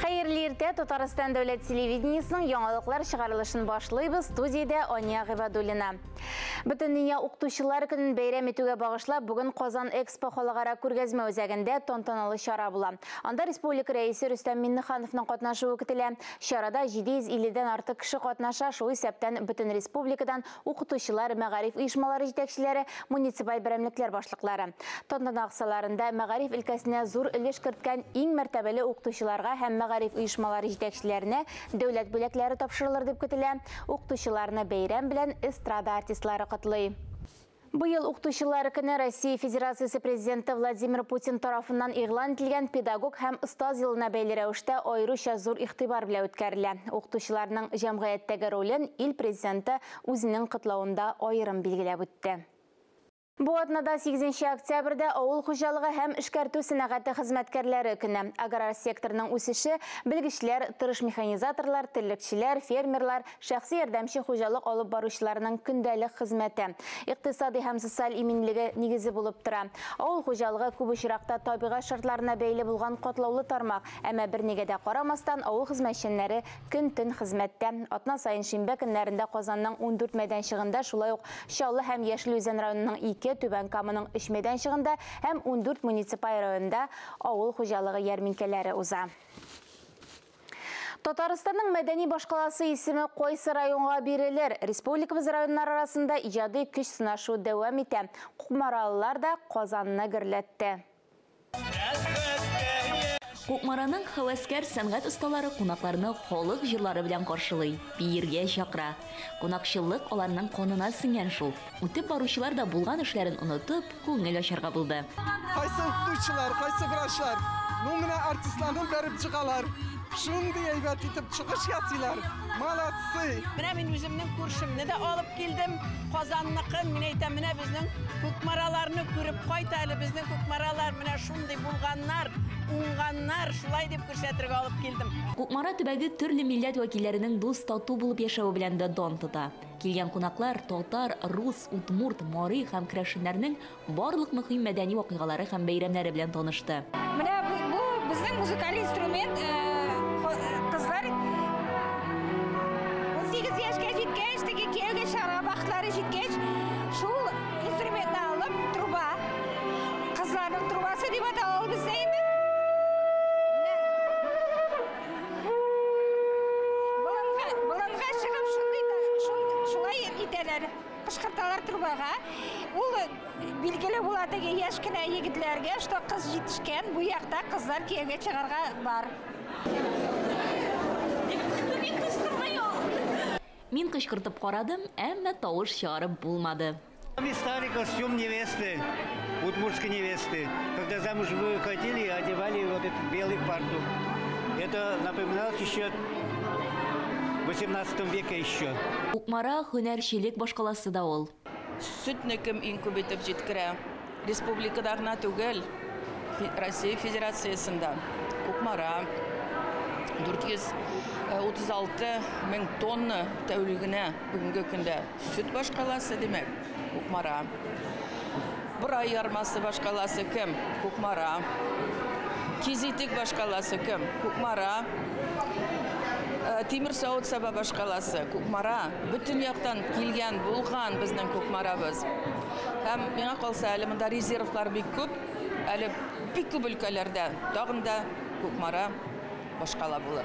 Хәерле иртә, Татарстан дәүләт телевидениесының яңалыклар чыгарылышын башлыйбыз. Студиядә Ания Гыйбадуллина. Бөтендөнья укытучылар көнен бәйрәм итүгә багышлап, бүген Казан Экспо халыкара күргәзмә үзәгендә тантаналы чара була. Анда республика Рәисе Рөстәм Миңнехановның катнашуы көтелә. Чарада 750 дән артык кеше катнаша, шул исәптән бөтен республикадан укытучылар, мәгариф оешмалары җитәкчеләре, муниципаль берәмлекләр башлыклары. Тантана кысаларында мәгариф өлкәсенә зур өлеш керткән иң мәртәбәле укытучыларга һәм мәгариф оешмалары җитәкчеләренә дәүләт бүләкләре тапшырылыр дип көтелә. Укытучыларны бәйрәм белән эстрада артистлары котлый. Быел укытучылар көне Россия Федерациясе Президенты Владимир Путин тарафыннан игълан ителгән педагог һәм остаз елына бәйле рәвештә аеруча зур игътибар белән үткәрелә. Укытучыларның җәмгыятьтәге ролен ил Президенты үзенең котлавында аерым билгеләп үтте. Бу атнада 8 октябрьдә авыл хуҗалыгы һәм эшкәртү сәнәгате хезмәткәрләре көне. Аграр секторның үсеше белгечләр, тырыш механизаторлар, терлекчеләр, фермерлар, шәхси ярдәмче хуҗалык алып баручыларның көндәлек хезмәте, икътисади һәм социаль иминлеге нигезе булып тора. Авыл хуҗалыгы күп очракта табигать шартларына бәйле булган катлаулы тармак, әмма бернигә дә карамастан авыл хезмәтчәннәре көн-төн хезмәттә. Атна саен шимбә көннәрендә Казанның 14 мәйданчыгында, шулай ук Чаллы һәм Яшел Үзән районының 2, Түбән Каманың 3 мәйданчыгында һәм 14 муниципаль районда авыл хуҗалыгы ярминкәләре уза. Татарстанның мәдәни башкаласы исеме кайсы районга бирелер? Республикабыз районнары арасында иҗади көч сынашу дәвам итә. Кукмаралылар да Казанны гөрләтте. Кукмараның һәвәскәр сәнгать осталары кунакларны халык җырлары белән каршылый, биергә чакыра. Кунакчыллык аларның канына сеңгән шул. Үтеп баручылар да булган эшләрен онытып, күңел ачарга булды. Кайсы укытучылар, кайсы врачлар, ну менә артистларны бәреп чыгалар. Шундый әйбәт итеп чыгыш ясыйлар. Молодцы! Менә мин үземнең күршемне дә алып килдем, Казанныкын. Мин әйтәм, менә безнең Кукмараларны күреп кайт әле, безнең Кукмаралар менә шундый булганнар, уңганнар, шулай дип күрсәтергә алып килдем. Кукмара төбәге төрле милләт вәкилләренең дус-тату булып яшәве белән дә дан тота. Килгән кунаклар татар, рус, удмурт, мари һәм керәшеннәрнең барлык мөһим мәдәни вакыйгалары һәм бәйрәмнәре белән танышты. Менә бу безнең музыкаль инструмент, кызлар 18 яшькә җиткәч, теге кияүгә чыгарга вакытлары җиткәч, шул инструментны алып, труба, кызларның трубасы дип атала ул бездә инде. Болынга чыгып шундый шулай итәләр. Кычкырталар трубага. Ул билгеле була теге яшь кенә егетләргә, что кыз җитешкән, бу якта кызлар кияүгә чыгарга бар. Мин кычкыртып карадым, әмма тавыш чыгарып булмады. Старый костюм невесты, удмуртской невесты. Когда замуж выходили, одевали вот этот белый фартук. Это напоминалось еще в 18 веке еще. Кукмара һөнәрчелек башкаласы да ул. Сөтне кем иң күп итеп җиткерә? Республикада гына түгел, Россия Федерациясендә. Кукмара 436 мең тонна тәүлегенә бүгенге көндә сөт башкаласы, димәк, Кукмара. Борай ярмасы башкаласы кем? Кукмара. Кизитик башкаласы кем? Кукмара. Тимер савыт саба башкаласы Кукмара. Бөтен яктан килгән, булган безнең Кукмарабыз. Һәм миңа калса, әле монда резервлар бик күп, әле бик күп өлкәләрдә тагын да Кукмара башкала булыр.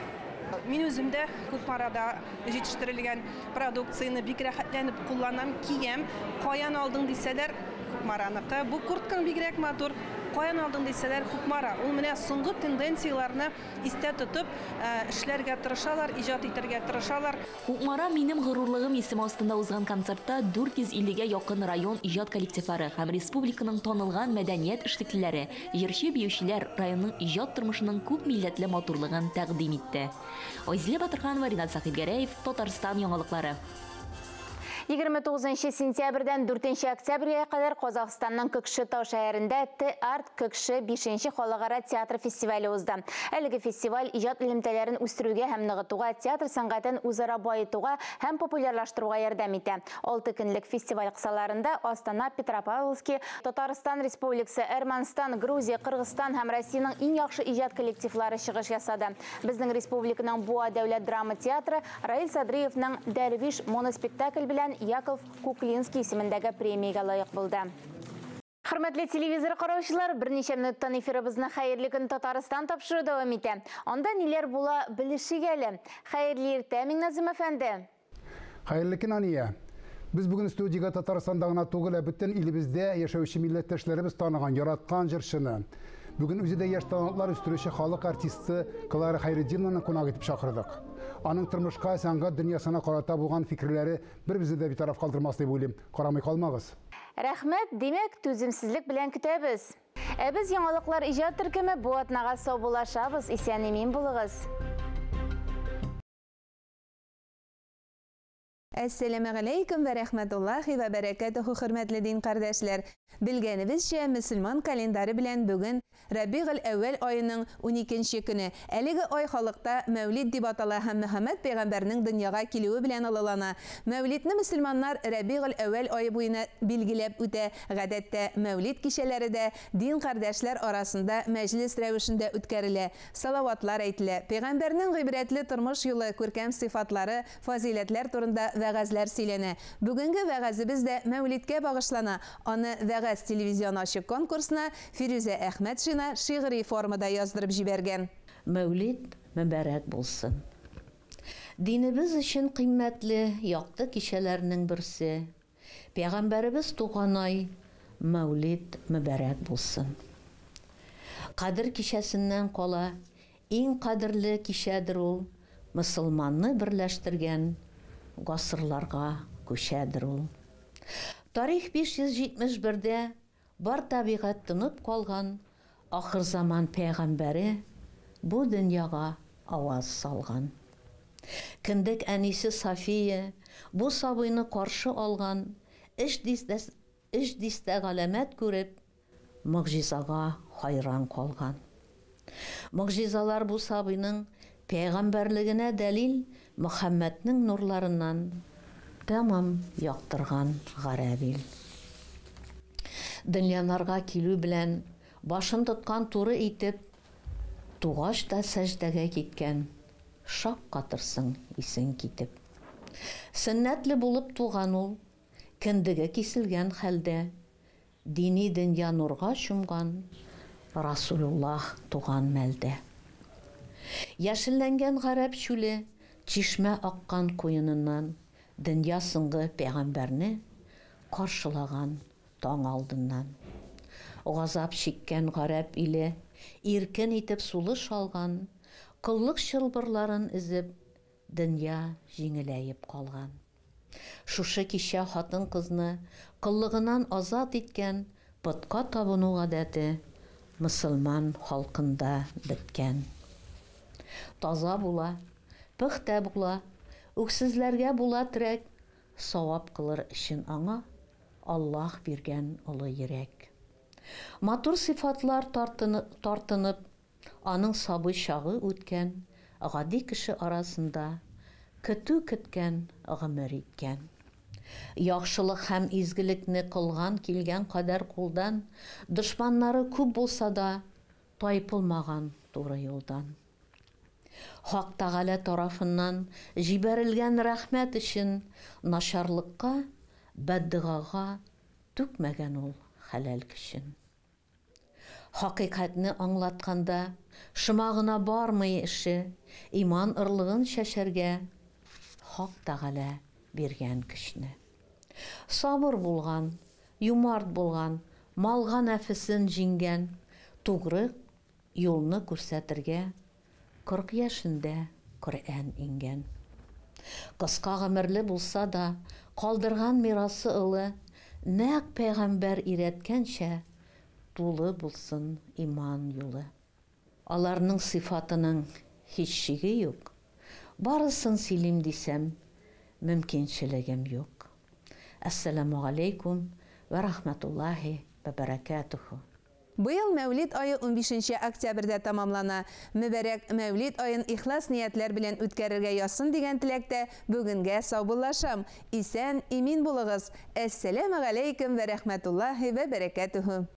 Мин үзем дә Кукмарада җитештерелгән продукцияне бик рәхәтләнеп кулланам, киям. Каян алдың дисәләр, Кукмараныкы. Бу курткаң бигрәк матур. Каян алдың дисәләр, Кукмара. Ул менә соңгы тенденцияләрне истә тотып, эшләргә тырышалар, иҗат итәргә тырышалар. Кукмара минем горурлыгым исеме астында узган концертта 450гә якын район иҗат коллективлары һәм республиканың танылган мәдәният эшлеклеләре, җырчы-биючеләр районның иҗат тормышының күп милләтле матурлыгын тәкъдим итте. Айзилә Батырханова, Ринат Сәхибгәрәев, Татарстан яңалыклары. 29 сентябрьдән 4 октябрьгә кадәр Казахстанның Көкшетау шәһәрендә Т-Арт Көкше 5 халыкара театр фестивале узды. Әлеге фестиваль иҗат элемтәләрен үстерүгә һәм ныгытуга, театр сәнгатен үзара баетуга һәм популярлаштыруга ярдәм итә. 6 көнлек фестиваль кысаларында Астана, Петропавловский, Татарстан Республикасы, Әрмәнстан, Грузия, Кыргызстан һәм Россиянең иң яхшы иҗат коллективлары чыгыш ясады. Безнең республиканың Буа дәүләт драма театры Раил Садриевның Дәрвиш моноспектакль белән Яков Куклинский исемендәге премиягә лаек булды. Хөрмәтле телевизор караучылар, берничә минуттан эфирыбызны Хәерле көн Татарстан тапшыру дәвам итә. Анда ниләр була белешик әле. Хәерле иртә, Миңназым әфәнде. Хәерле көн, Ания. Без бүген студиягә Татарстанда гына түгел, ә бөтен илебездә яшәүче милләттәшләребез таныган, яраткан җырчыны, бүген үзе дә яшь талантлар үстерүче халык артисты Клара Хәйретдинованы кунак итеп чакырдык. Аның тормышка, сәнгать дөньясына карата булган фикерләре беребезне дә битараф калдырмас дип уйлыйм. Карамый калмагыз. Рәхмәт, димәк, түземсезлек белән көтәбез. Ә без яңалыклар иҗат төркеме бу атнага саубуллашабыз. Исән-имин булыгыз. Әссәламегаләйкүм вә рәхмәтуллаһи вә бәрәкәтүһү, хөрмәтле дин кардәшләр. Белгәнебезчә, мөселман календаре белән бүген Рабигыль әүвәл аеның 12нче көне. Әлеге ай халыкта Мәүлид дип атала һәм Мөхәммәд пәйгамбәрнең дөньяга килүе белән олылана. Мәүлидне мөселманнар Рабигыль әүвәл ае буена билгеләп үтә. Гадәттә, Мәүлид кичәләре дә дин кардәшләр арасында мәҗлес рәвешендә үткәрелә. Салаватлар әйтелә. Пәйгамбәрнең гыйбрәтле тормыш юлы, күркәм сыйфатлары, фазыйләтләр турында вәгазьләр сөйләнә. Бүгенге вәгазебез дә Мәүлидкә багышлана. Аны Вәгазь телевизион ачык конкурсына Фирүзә Әхмәтшина шигъри формада яздырып җибәргән. Мәүлид мөбарәк булсын. Динебез өчен кыйммәтле якты кичәләрнең берсе. Пәйгамбәребез туган ай Мәүлид мөбарәк булсын. Кадер кичәсеннән кала иң кадерле кичәдер ул, мөселманны берләштергән гасырларга күчәдер ул. Тарих 571-дә бар табигать тынып калган, ахыр заман пәйгамбәре бу дөньяга аваз салган. Кендек әнисе София бу сабыйны каршы алган, өч дистә галәмәт күреп, могҗизага хайран калган. Могҗизалар бу сабыйның пәйгамбәрлегенә дәлил, Мөхәммәднең нурларыннан тәмам яктырган гарәбил. Дөньяларга килү белән башын тоткан туры итеп, тугач та сәҗдәгә киткән, шак катырсың исең китеп. Сөннәтле булып туган ул, кендеге киселгән хәлдә, дини дөнья нурга чумган, Расулуллах туган мәлдә. Яшелләнгән гарәп чүле, чишмә аккан куеныннан, дөнья соңгы пәйгамбәрне каршылаган таң алдыннан. Газап чиккән гарәп иле, иркен итеп сулыш алган, коллык чылбырларын өзеп, дөнья җиңеләеп калган. Шушы кичә хатын-кызны коллыгыннан азат иткән потка табыну гадәте мөселман халкында беткән. Таза була, пөхтә була, үксезләргә була терәк, савап кылыр өчен аңа Аллаһ биргән олы йөрәк. Матур сыйфатлар тартынып, аның сабый чагы үткән, гади кеше арасында көтү көткән, гомер иткән. Яхшылык һәм изгелекне кылган килгән кадәр кулдан, дошманнары күп булса да, тайпылмаган туры юлдан. Хак Тәгалә тарафыннан җибәрелгән рәхмәт өчен начарлыкка, бәддогага түкмәгән ул хәләл көчен. Хакыйкатьне аңлатканда шома гына бармый эше, иман ырлыгын чәчәргә Хак Тәгалә биргән көчне. Сабыр булган, юмарт булган, малга нәфесен җиңгән, тугры юлны күрсәтергә 40 яшендә Коръән иңгән. Кыска гомерле булса да, калдырган мирасы олы, нәкъ пәйгамбәр өйрәткәнчә, тулы булсын иман юлы. Аларның сыйфатының һич шиге юк, барысын сөйлим дисәм, мөмкинчелегем юк. Әссәламүгаләйкүм вә рахмәтуллаһи вә бәрәкәтүһү. Быел Мәүлид ае унбишенче октябрьдә тәмамлана. Мөбарәк Мәүлид аен ихлас ниятләр белән үткәрергә язсын дигән теләктә бүгенгә саубуллашам. Исән, имин булыгыз. Әссәламегаләйкем вә рәхмәтуллаһи вә бәрәкәтүһү.